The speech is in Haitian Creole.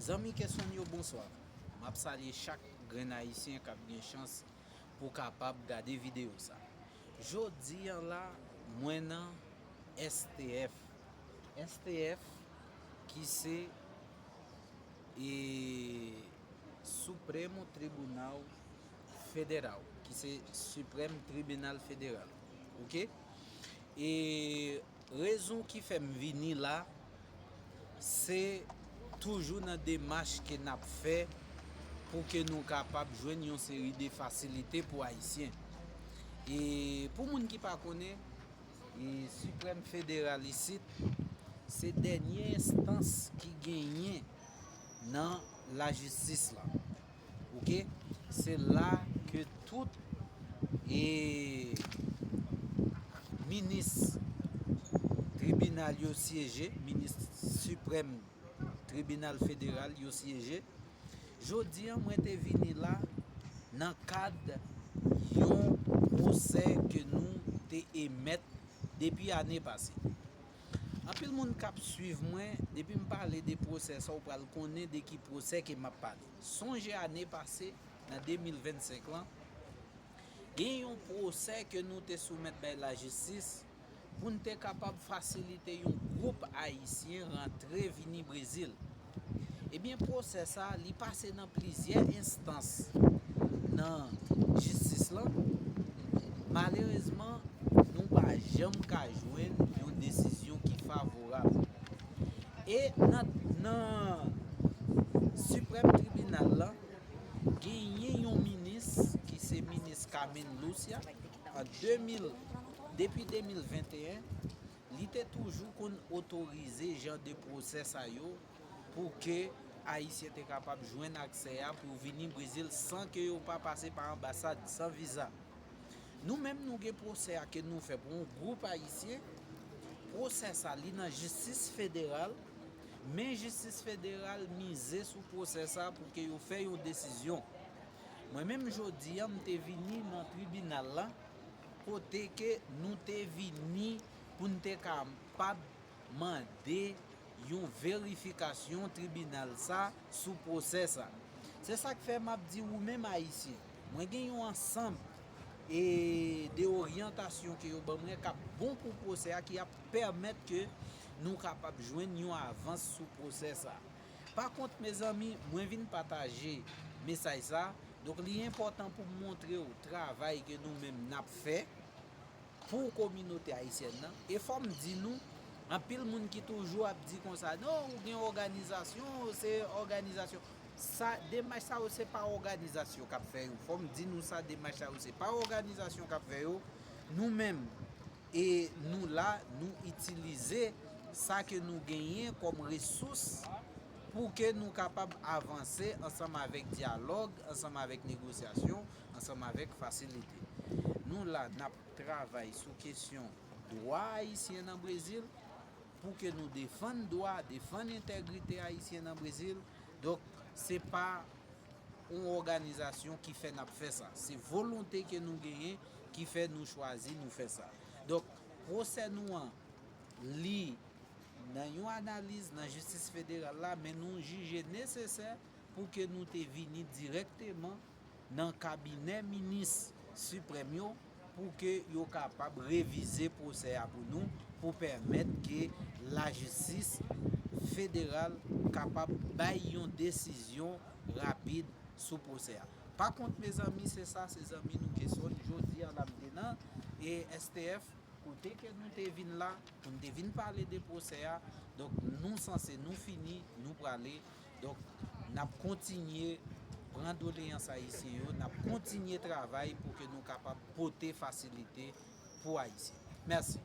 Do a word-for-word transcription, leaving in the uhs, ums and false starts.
Zanmi Kesonn yo, bonswa. M ap salye chak grenn Ayisyen k ap gen chans pou kapab gade videyo sa. Jodi an la, mwen nan S T F. S T F ki se e Supremo Tribunal Federal, ki se Suprême Tribunal Federal. Oke? E rezon ki fè m vini la, se toujou nan demach ke n ap fè pou ke nou kapab jwenn yon seri de fasilite pou Ayisyen. E pou moun ki pa konnen, e Siprèm Federal isit, se dènye enstans ki genyen nan lajistis la. Oke? Se la ke tout e minis tribinal yo siyeje, minis Siprèm Tribinal Federal yo siyeje. Jodi an, mwen te vini la nan kad yon pwosè ke nou te emèt depi ane pase. Anpil moun k ap swiv mwen, depi m pale de pwosè sa, ou pral konnen de ki pwosè ke m ap pale. Sonje ane pase, nan de mil vennsenk lan, gen yon pwosè ke nou te soumèt bay lajistis pou n te kapab fasilite yon gwoup Ayisyen rantre vini Brezil. Ebyen, pwosè sa, li pase nan plizyè enstans nan jistis lan. Malerezman, nou pa janm ka jwenn yon desizyon ki favorab. E nan, nan Siprèm Tribinal lan, genyen yon minis ki se minis Carmen Lucia. An de mil, depi de mil venteyen, li te toujou konn otorize jan de pwosè sa yo pou ke Ayisyen te kapab jwenn aksè a pou vini Brezil san ke yo pa pase pa anbasad, san viza. Nou menm, nou gen pwosè a ke nou fè pou yon gwoup Ayisyen. Pwosè sa, li nan jistis federal, men jistis federal mize sou pwosè sa pou ke yo fè yon desizyon. Mwen menm, jodi an, m te vini nan tribinal la, kote ke nou te vini pou n te kapab mande yon verifikasyon tribinal sa sou pwosè sa. Se sa k fè m ap di ou menm Ayisyen, mwen gen yon ansanm e de oryantasyon ke yo ban mwen k ap bon pou pwosè a, ki ap pèmèt ke nou kapab jwenn yon avans sou pwosè sa. Pa kont, mezanmi, mwen vin pataje mesaj sa. Donk, li enpòtan pou m montre w travay ke nou menm n ap fè pou kominote ayisyèn nan. E fò m di nou, anpil moun ki toujou ap di konsa, "Non, ou gen òganizasyon, se òganizasyon." Sa, demach sa yo, se pa òganizasyon k ap fè yo. Fò m di nou sa, demach sa yo, se pa òganizasyon k ap fè yo. Nou menm, e nou la, nou itilize sa ke nou genyen kòm resous pou ke nou kapab avanse ansanm avèk dyalòg, ansanm avèk negosyasyon, ansanm avèk fasilite. Nou la, n ap travay sou kesyon dwa ayisyen nan Brezil, pou ke nou defann dwa, defann entègrite ayisyen nan Brezil. Donk, se pa yon òganizasyon ki fè n ap fè sa. Se volonte ke nou genyen ki fè nou chwazi nou fè sa. Donk, pwosè nou an, li nan yon analiz nan jistis federal la, men nou jije nesesè pou ke nou te vini dirèkteman nan kabinè minis siprèm yo pou ke yo kapab revize pwosè a pou nou, pou pèmèt ke lajistis federal kapab bay yon desizyon rapid sou pwosè a. Pa kont, mezanmi, se sa, se zanmi nou Kesonn, jodi a la m te nan e S T F, kote ke nou te vin la, pou n te vin pale de pwosè a. Donk, nou sanse, nou fini, nou prale. Donk, n ap kontinye pran doleyans ayisyen yo, n ap kontinye travay pou ke nou kapab pote fasilite pou Ayisyen. Mèsi.